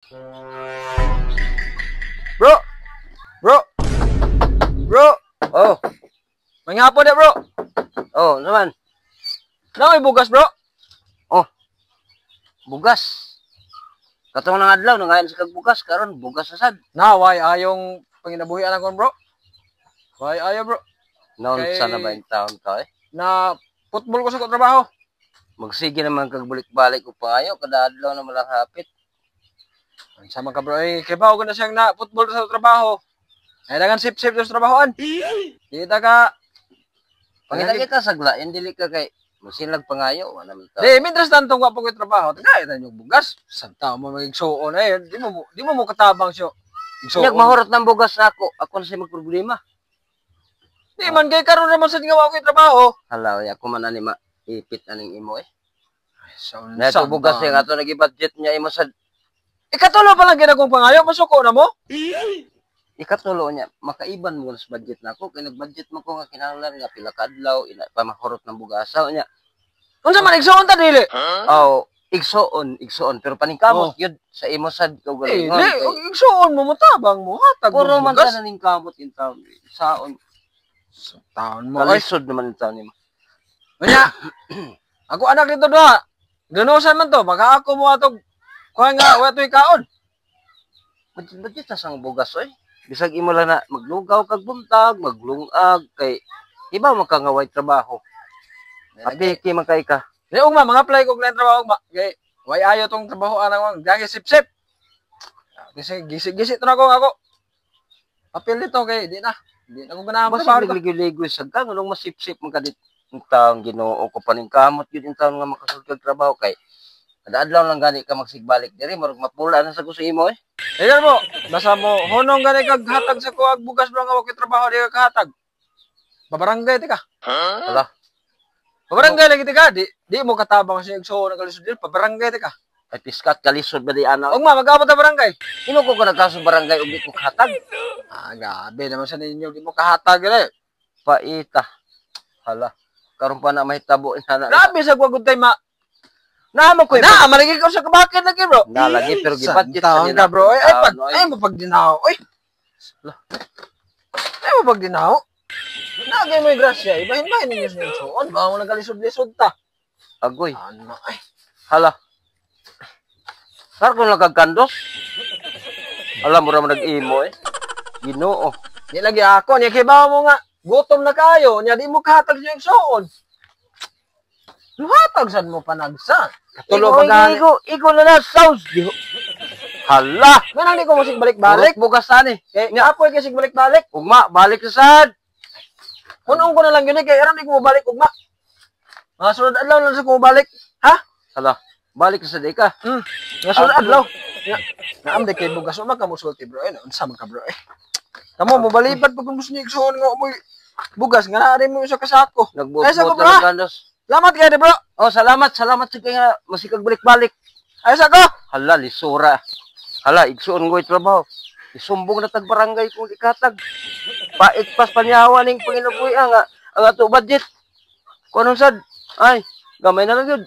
Bro! Bro! Bro! Oh, May hapon na, bro. Oh, naman. Na may bugas, bro. Oh. Bugas. Katong nang adlaw nangayon sa kag bugas, karon bugas na sad. Na way ayong panginabuhi akon, bro. Way ayo, bro. Noon Kay sa na ba yung taon ka eh? Na football ko sa ko trabaho. Magsige naman kag balik-balik ko pangayo kada adlaw na malang hapit. Sama ka, bro, eh, kay bawo ko na siyang na football sa trabaho. Ay dagan sip-sip sa trabahoan. Di ta ka Pangita kita sa lain, dili ka kay musilag pangayo wala man ta. Di, mientras tanto wa pa ko'y trabaho, tagay ta yung bugas. Santa mo magigsuon eh. Di mo katabang siyo. Igsuon. Nyag mahurot ng bugas nako, ako na siya magproblema. Di man kay karon naman sad nga wa ko'y trabaho. Hala, oy, ako man ani ma ipit aning imo eh. Ay, sa Na to bugas nga ato nagi-budget niya imo sad. Ikatulo pa lang ginagong pangayo, masuko na mo. Ikatulo niya makaiban mo sa budget nako kay nag-budget mo ko nga kinahanglan nga pila ka adlaw ina pa mahurot ng bugasa niya. Unsa man igsuon ta dili? Oh, igsoon, igsoon pero paningkamot yun sa imo sad Eh, kaugalingon. di, Kay igsuon mo, motabang mo, hatag puro mo man bugas. sa ning kamot in taon. Saon Sa taon mo, ay. kalisod naman in taon nimo. Unya, ako anak dito doha. Ganusan man to, baka ako mo atog kuha nga wa to'y kaon. Budget budget ta sang bugas oy. Bisag imo lang na maglugaw kag buntag, maglungag kay iba man ka nga way trabaho. Apiki man kay ka. Di ugma mga apply ko og trabaho ugma. Kay way ayo tong trabaho anang gagi sip-sip. Kasi gisi-gisi to na ko ako. Papel dito kay di na. Di na ko ganahan Basta trabaho dito. ligoy-ligoy sad ka nganong masipsip man ka dit. Ang taong Ginoo ko paningkamot yun yung taon nga makasud kag trabaho kay kada adlaw lang gani ka magsigbalik diri, murag mapula na sa gusto imo eh. Ayan mo, basta mo hunong gani kag hatag sa kuag bugas, bro, nga wa koy trabaho di ka kahatag. Babarangay ti ka. Hala. Babarangay lagi ti ka, di mo katabang sa igsuon ang kalisod dili, pabarangay ti ka. Ay piskat kalisod ba di ana. Ugma mag-abot ta barangay. Imo ko nagkaso barangay ug di ko kahatag. Ah, grabe naman sa ninyo, di mo kahatag gani. Paita. Hala. Karon pa na mahitabo ina na. Grabe sa gwagud tay ma. Naman ko Na, malagi ka sa kabakit lagi, bro. Nalagi pero gibudget Sa sa ka, bro. Ay, ay, pag, Taon, ay, mapagdinaw. Ay. Ay, mapagdinaw. Nagay mo yung grasya. Ibahin-bahin ninyo sa igsuon. Baka mo nagkalisod-lisod ta. Agoy. Ano, ay. Hala. Sar ko lang kag kandos. Alam mo ra man nag-imo eh. Ginoo. Di lagi ako. Niya kibaw mo nga. Gutom na kayo. Niya di mo kahatag sa igsuon. Luhatag sad mo panagsa. Katulo pa gani. Iko, iko na na sauce. Hala. Ganang di ko musig balik-balik. Balik bugas ani. Kay nga apoy kay sig balik-balik. Ugma, balik sa sad. Hunong ko na lang yun eh, kay aron di ko mobalik ugma. Mga sunod adlaw lang sa ko mobalik. Ha? Hala. Balik sa di ka. Mga sunod adlaw. Nga, naam di kay bugas uma ka musulti, bro. Eh, unsa man ka, bro eh. Kamo mobalibad pag gusto niyo igsuon nga mo bugas nga naa mo sa kasako. Ay, sa Nagbuot ko, na bro. ng kandos. Salamat kayo, bro. Oh, salamat, salamat sa kay nga masikag balik-balik. Ay sa ko. Hala, lisura. Hala, igsuon ko trabaho. Isumbong na tag barangay kung ikatag. Pait pas panyawa ning panginabuhi ang ato budget. Kung anong sad? Ay, gamay na lang yun.